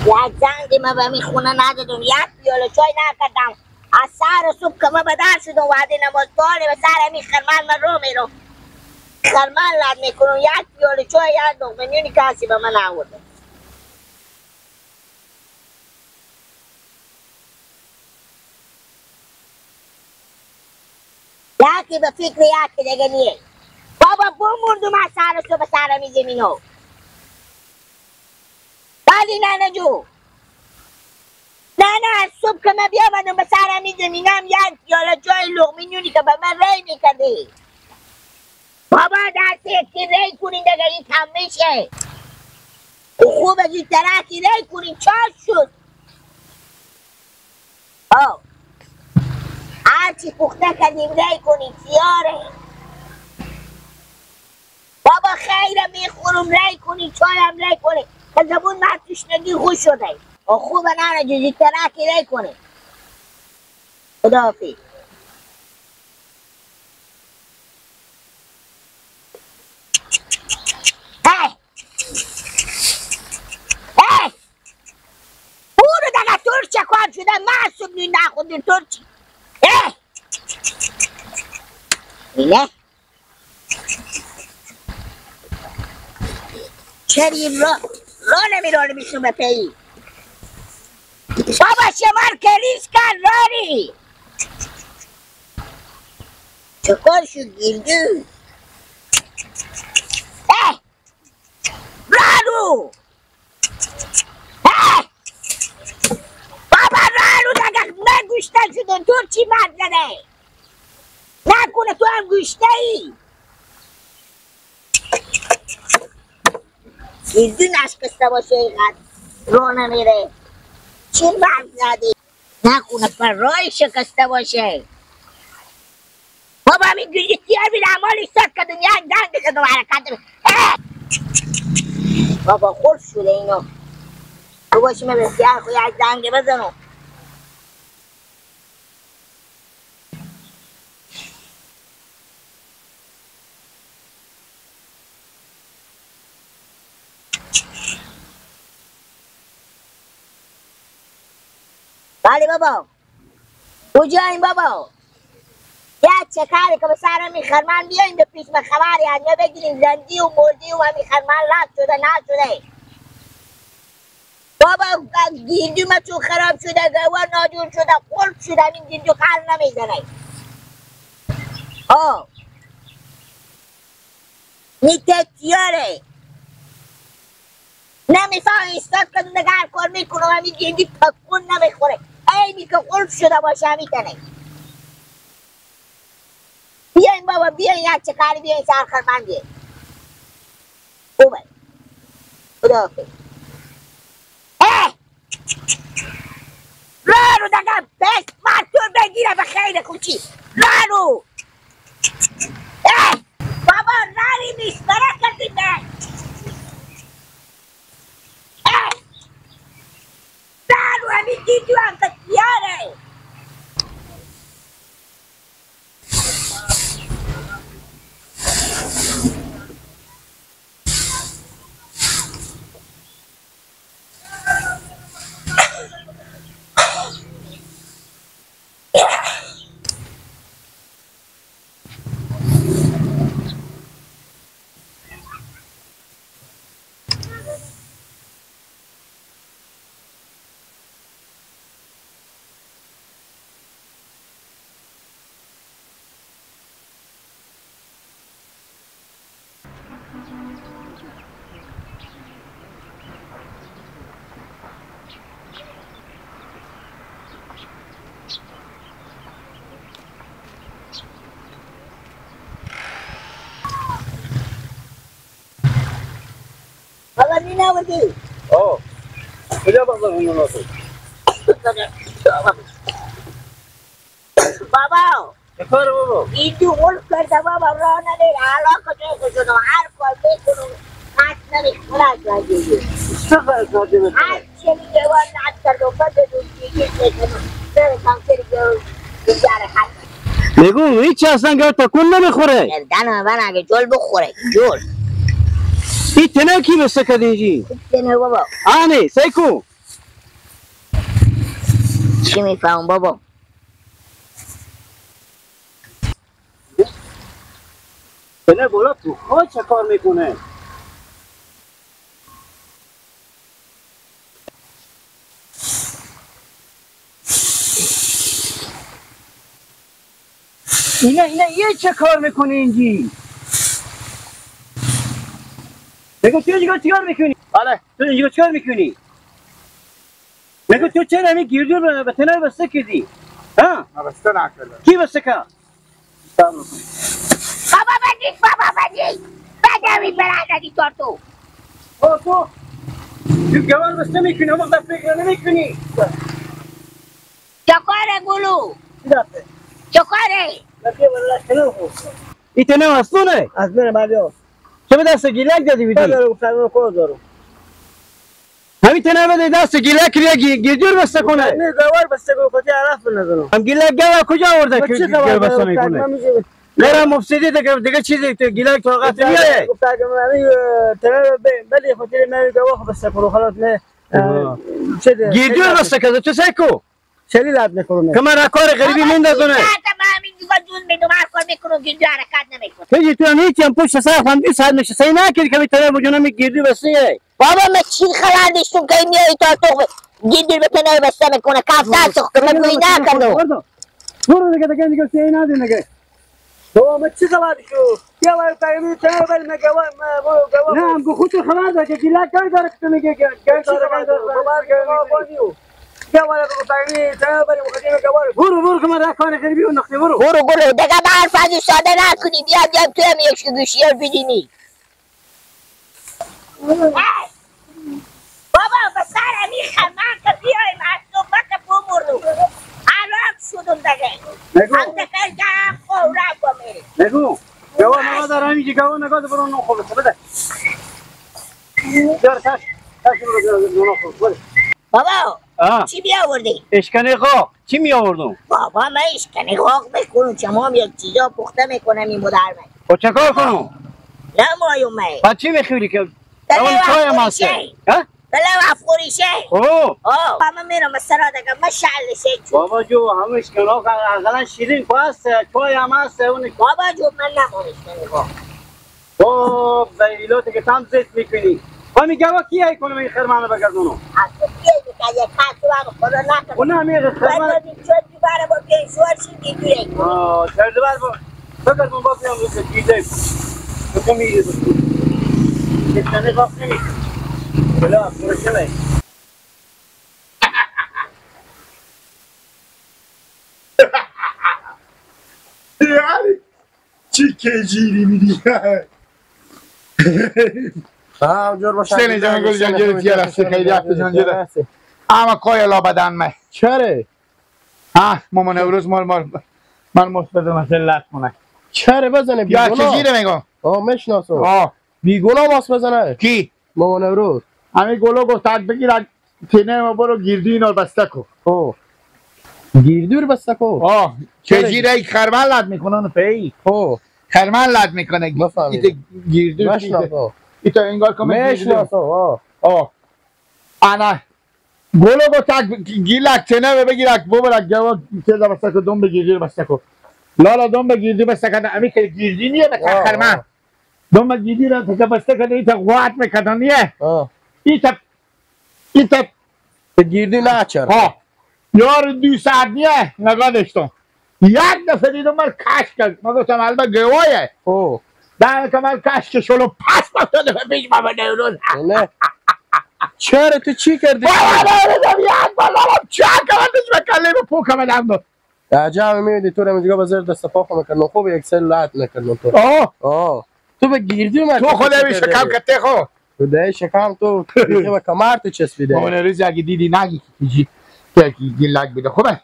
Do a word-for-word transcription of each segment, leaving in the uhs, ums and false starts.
یک زنگی ما به می خونه ندادم، یک پیاله چای نکردم. از سر صبح که ما بدر شدم، وعده نماز داریم، به سر می خرمن ما رو میرم. خرمن لد می‌کنم، یک پیاله چای، یک لقمه نونی کسی به من نورده. یکی به فکر یکی دیگه نیه. بابا، بمردم از سر صبح سر می زمینو. ولی ننه جو. ننه، از صبح که من بیامدم به سر می زمینم، یک پیاله چای، لقمه نونی که به من ری می‌کردی. بابا، دست یکی ری کنین دیگه، این تمه شه. خوب از این طرفی ری کنین، چاق شد. آه. هرچی پخته کردیم ری کنین، تیاره. بابا، خیره می‌خورم، ری کنین، چایم ری کنین. تا زبون من تشنگی خوش شده. آه، خوب، ننه جو، زودترکی ری کنین. خداحافظ. اه! اه! برو دگه ترچه کار شده، معصوم نی نخوندی ترچی. اه! اینه. چری را، را نمی‌رانه بیشون به پیی. بابا، شمار کلیس کن راری. چکار شد گیلدو؟ اه! رارو! اه! بابا، رارو دگه من گوشته شدم، تو چی مرد زنه؟ نکنه تو هم گوشته ای؟ گیلدو نشکسته باشه اینقدر راه نمیره. چی مرد زدی؟ نکنه پر رای شکسته باشه. بابا، همین گوجی تیار بین، اعمال ایستاد که دنیا دنگ زدم، حرکت نمی-، اه! بابا، خرد شده اینو. تو باشی من بسیار خو یک دنگ بزنم. بله بابا. کجاییم بابا؟ یه چکاری که به سر می خرمن بیاییم، به پیش من خبری از ما بگیریم، زندی و مردی و همی خرمن لغ شده نشده. بابا، گیلدو ما چون خراب شده، گوار ناجور شده، قلب شده، این گیلدو خر نمیزنه. آه. نیته تیاره. نمی‌فهم، ایستاد کن، نگاه کن، می‌کنم، همین گیلدو تکون نمی‌خوره. عینی که قلب شده باشه، همی تنه. بیاین بابا، بیاین، یک چکاری بیاین، سر خرمن بیاین. خوبه. خداحافظ. اه! رارو دگه پس مردم بگیره به خیر خوشی. رارو. اه! بابا، راری نیست، برکتی نه. اه! رارو همی گیلدو هم که تیاره. بابا، می ناوردی؟ آه. کجا بازار اونو ناسی؟ بابا. چه کاره بابا؟ ایتی غلف کرده بابا، راه نمیره. حالا کجا کجا نو، هر کار بکنم، قطع نمی‌کنه. چه کار کردی بکنم؟ هر چی میگه، وار نت کرده، بده دو دیگه بکنم. برسم سر جو، دیگه حرکت. می‌گم هیچ اصلاً گه تکون نمی‌خوره. گردن من اگه جل بخوره، جل. این تنه کی بسته کردی جی؟ تنه بابا. آنه، سیکو. چی می‌فهمم بابا؟ اینه گلا تو خود چه کار می‌کنه؟ اینه، اینه، یه چه کار می‌کنی اینجی؟ بگو تو اینجا چی کار می‌کنی؟ بله. تو اینجا چی کار می‌کنی؟ بگو تو چرا همی گیردور به، به تنه بسته کردی؟ ها؟ من بسته نکردم. کی بسته کرد؟ بابا مجید، بابا مجید، بدوی برادری تو تو. او تو، تو گوار بسته می‌کنی، اما وقت فکر نمی‌کنی. چکاره گلو؟ چکاره؟ ای تنه از تو نه؟ از من، بله. تو به دست گیلک دادی بیدی؟ بله، گفتم، من کار دارم. همی تنه بده دست گیلک ریا گی-، گیردور بسته کنه. نه، گوار بسته کنه، خاطر علف نزنم. هم گیلک گوار کجا آورده که گیردور بسته می‌کنه؟ من می‌شه. نه، مفسدی دیگه، دیگه چیزی تو گیلک طاقت نمیاره. گفتم که من همی، اه، تنه ب-، بده خاطر من گوار بسته کنه، خلاص نه، اه، آه. چه ده؟ گیردور بسته کنه، تو سه کو؟ شلی لات می‌کنم. که من را کار غریبی مندازونه. من همین دیگه جون می‌دم، هر کار می‌کنم، گیردی حرکت نمی‌کنه. تو یه تو همیتی هم پشت سر خواندی، ساعت نشسته نکردی که می‌تونه بجونه می‌گیردی بسیه. بابا، من چی خبر داشتم که این میای تا تو گیردی به تنه بسته می‌کنه، کفته سخته، من گوی نکردم. برو دیگه، دیگه، دیگه، سیه نده دیگه. بابا، من چی خبر شو؟ بیا وای پیامی تنه بل مگه وای، ما، برو، گوا. نه، هم گو خود تو خبر دار که گیلک گرد داره که تو میگه گرد، گرد داره، گرد داره. بابا، بابا، بابا، بیا وای بگو پیامی تنه بل مگه گوا. برو، برو که من راه کار خیلی بیرون نقطه، برو. برو، برو، دیگه به حرف از ساده نکنی، بیا، بیا تو هم یک گوشی ها بدینی. بابا، به سر همی خمر که بیایم از صبح که بمردم. حرام شدم دیگه. نگو. هم دفعه گرم خوره با میری. نگو. گوا نگاه دار، همی که گوا نگاه دار، برو نون خور بده. بیار کش، کش رو بده، نون خور بده. بابا، آه. چی بیاوردی؟ اشکنه خو. چی می آوردم؟ بابا، من اشکنه قاق می‌کنم، شما هم یک چیزا پخته می‌کنم این مادر من. خب چه کار کنم؟ نمایم من. پس چی می‌خوری که؟ بله، اون چای هم هسته. ها؟ بله، افغوریشه. اوه. آه، من می‌رم سرا دگم، من شعل شیخ چون. بابا جو، همه اشکنه قاق اقلاً شیرین خو هسته، چای هم هسته، اون. بابا جو، من نمام اشکنه قاق. خب، به ایلات که تام زیت می‌کنی. خب، می گوا کی ای کنم این خرمانه بگردونو؟ از تو کی ای که یک خرمانه خدا نکنه. اونه همی خرمانه. باید بگی چون دوباره با پنج سوار شدی دوی. آه، چرا دوباره با، بگردون با پیام رو که دیده. تو می‌ری بسو. یک تنه قاق نمی‌کنی. بلا، برو چه؟ یعنی چی که جیری می‌دی؟ ها، جور باشه. حسین جان، گل جان، جور تیار است، خیلی وقت جان، جور. اما کای لا بدن مه. چره؟ ها، ماما نوروز مال، مال، مال مفت بده، مثل لط کنه. چره بزنه؟ یا بیگناه. چه جیره میگم؟ آه، می‌شناسم. آه. بیگناه ماست بزنه. کی؟ ماما نوروز. همین گلو گفت، تک بگیر، تینه ما برو گیردی اینا بسته کو. خب. گیردور بسته کو؟ آه. چرا؟ چه جیره ای خرمن لد می‌کنن پی؟ خب. خرمن لد می‌کنه. بفهمیدم. ایت گیردور. مشناسم. ایت انگار که من گیردور. مشناسم، آه. آه. انا. گلو گو تک گیلک تینه بگیرک ببرک گوا تیزه بسته کو دم بگیردی بسته کو. لالا دم بگیردی بسته کنه امی که گیردی نیه به آه، خرمن. آه. دم گیردی را تکه بسته کنه ایت قوت می‌کنه نیه. آه. ایت ایت تو گیردی نه چر؟ ها. یار دو ساعت نیه، نگاه داشتم. یک دفعه دیدم من کش کرد. من گفتم، البته گوایه. او. در که من کش که شلو پس با تو دفعه پیش ما به نوروز. نه. چرا تو چی کردی؟ بابا، نوروز هم یک بار دارم. چهار کمان پیش به کله به پوکم دم داد. عجب می‌بینی تو رو می‌گه بازار دست پا خو می‌کنه. خوب یک سر لعت نکردم تو. آه. آه. تو به گیردی اومد تو که خود چی همیشه کردی؟ کم کته خو. تو دهی شکم تو بیخی به کمر تو چسبیده. ماما نوروز اگه دیدی نگی که جی، که گیلک بیده. خوبه؟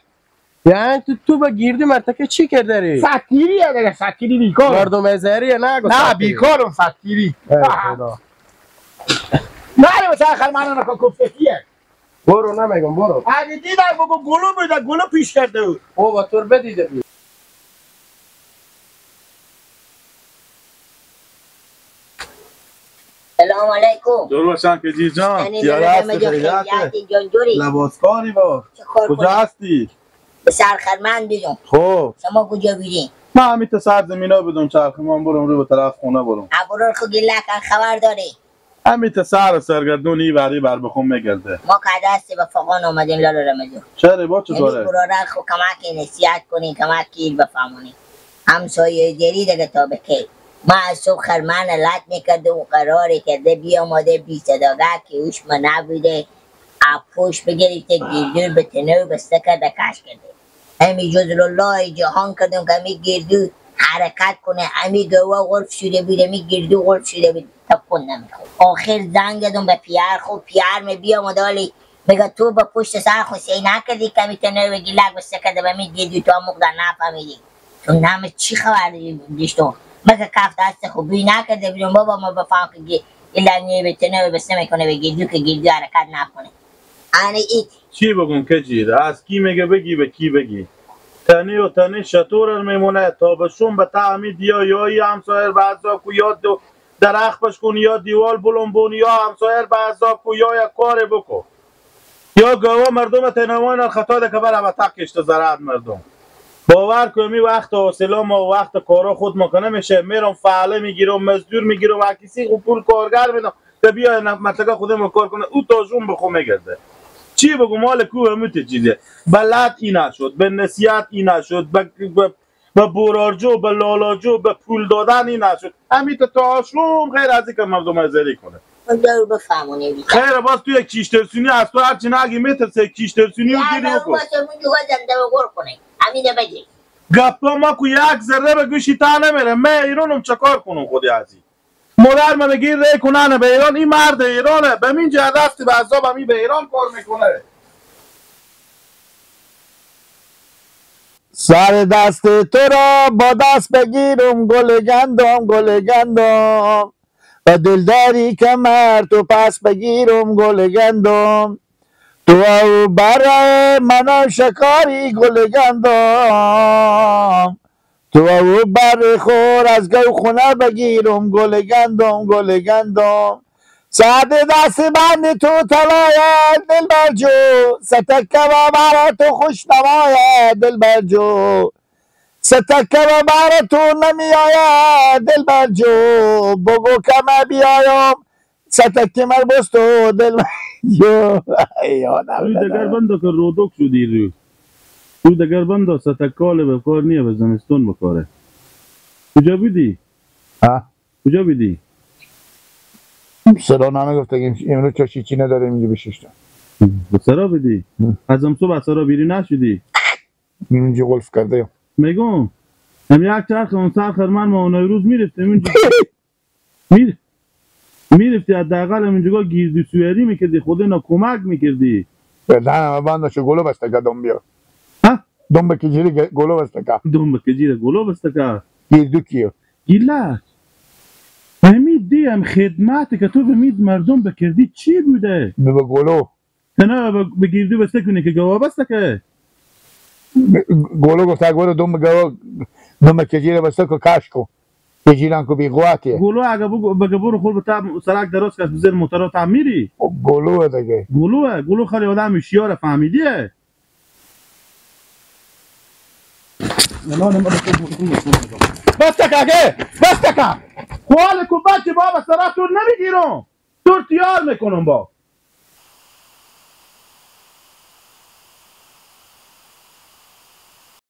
یعنی تو، تو به گیردی مرتکه چی کرده ری؟ ستیری یه دیگه، ستیری بیکار. مردم ازهری نه، نه، بیکارم ستیری. ای خدا. نه، مثلا خرمانه نکن، کفتکیه. برو، نمیگم، برو. اگه دیدم بگو گلو بده، گلو پیش کرده بود. او با تربه دیده بود. سلام علیکم. جور باشان کجیر جان. یعنی تیار هستی، خیریت؟ خیریت جان جوری. لباس کاری با. چه کار کجا کنی؟ هستی؟ به سرخرمن بیدم. خب. شما کجا بیدین؟ من همی تا سر زمینا بدم، چرخ من برم رو به طرف خونه برم. ابرار خو گله کن، خبر داری؟ همی تا سر سرگردون ای وری بر بخون میگرده. ما که دست به فقان آمدیم لالا رمضان. چرا با چه یعنی کاره؟ برارا خو کمک نصیحت کنی، کمک کیر بفهمونی. همسایه دری دگه تا به کی؟ ما از صبح خرمن لط می‌کردم و قرار کرده بیامده بی صداگه که هوش ما نبوده. اپوش بگرفته گیردو به تنه و بسته کرده کش کرده. همی جزل الله جهان کردم که همی گیردو حرکت کنه، همی گوه غلف شده بود، همی گیردو غلف شده بود، تکون نمی‌خورد. آخر زنگ زدم به پیار خو، پیار می بیامد حالی میگه تو به پشت سر خو سی نکردی که همی تنه و گیلک بسته کرده به همی گیردو تو هم مقدار نفهمیدی. تو نمه چی خبر داشتم؟ مگه کف دست خو بوی نکرده بیرون بابا ما بفهم که گی-، گیلک نیه به تنه و بسته می‌کنه به گیردو که گیردو حرکت نکنه. انه ایت. چی بگم کجیر؟ از کی میگه بگی به کی بگی؟ تنی و تنی شطور میمونه، تا به شوم به تعمی دیا یا ای همسایه به عذاب کو، یا دو درخت بشکن، یا دیوال بلند بون، یا همسایه به عذاب کو، یا یک کار بکو. یا گاوا مردم تینوان خطا ده که بله به تق کشت زراعت مردم. باور کو می وقت حوصله ما و وقت کارا خود ما کنه میشه، میرم فعله میگیرم، مزدور میگیرم، هر کسی خو پول کارگر میدم. که بیا ن-، منطقه خودمون کار کنه، او تاجون به خو می‌گرده. چی بگم، مال کو همه تی چیزه. به لط ای نشد، به نصیحت ای نشد، به، به، به بورارجو، به لالاجو، به پول دادن ای نشد. همین تا تاشوم غیر از این که مردم ازری کنه. اون دارو بفهمونه دیگه. خیر، باز تو یک کیش ترسونی از تو هرچی نگی می‌ترسه، یک کیش ترسونی و یا گیری نه، بکن. باشه، اون جو زنده به گور کنه. همینه بگی. گپا ما کو یک ذره به گوشی تا نمیره. من ایرونم چه کار کنم خودی عزیز؟ مادر منه گیر ری کننه به ایران، این مرد ایرانه، به مین جه دست به عذاب همی به ایران کار می‌کنه. سر دست تو را با دست بگیرم گل گندم، گل گندم، و دلداری کمر تو پس بگیرم گل گندم، تو او بر من شکاری گل گندم. تو او بر خور از گو خونه بگیرم، گل گندم، گل گندم. سعد دست بند تو طلایه دلبر جو، ستکه و بر تو خوش نمایه دلبر جو. ستکه و بر تو نمیایه دلبر جو، بگو کمه بیایم. ستکی مر بوستو دل من. یو، ای آدم. روی دگر بندو که رودک شدی رو. روی دگر بندو ستکال به کار نیه، به زمستون بکاره. کجا بودی؟ ها؟ کجا بودی؟ سرا ننه گفته که امروز چاشی چی نداره، اینجا بشیشتم. به سرا بودی؟ هم. از امسو به سرا بیری نشدی؟ اینجا گلف کرده یا. میگم، هم یک چرخ اون سر خرمن ما اون روز می‌رفتیم اونجا. میر-، می‌رفتی حداقل همینجا گیردی سویری می‌کردی، خود اینا کمک می‌کردی. به دهن من بند چه گلو بسته که دم بیا. ها؟ دم به کجیری گ-، گلو بسته که. دم به کجیری گلو بسته که. گیردو کیه؟ گیله. همی دی هم خدمت که تو به مید مردم بکردی چی بوده؟ به، به گلو. تنها به، به گیردو بسته کنی که گوا بسته که. گلو گفته، گلو دوم گوا، دوم کجیره بسته که کش کو. کجیران کو بی قوته. گلو اگه بگو، بگه برو خور به تا سرک دراز کش بزیر موتورا تا میری. خب گلو دگه. گلو، گلو خیلی آدم هوشیار فهمیدیه. بس تکه، بس تکه. خوال کو بچه بابا سرا تو نمیگیرم. تو تیار می‌کنم با.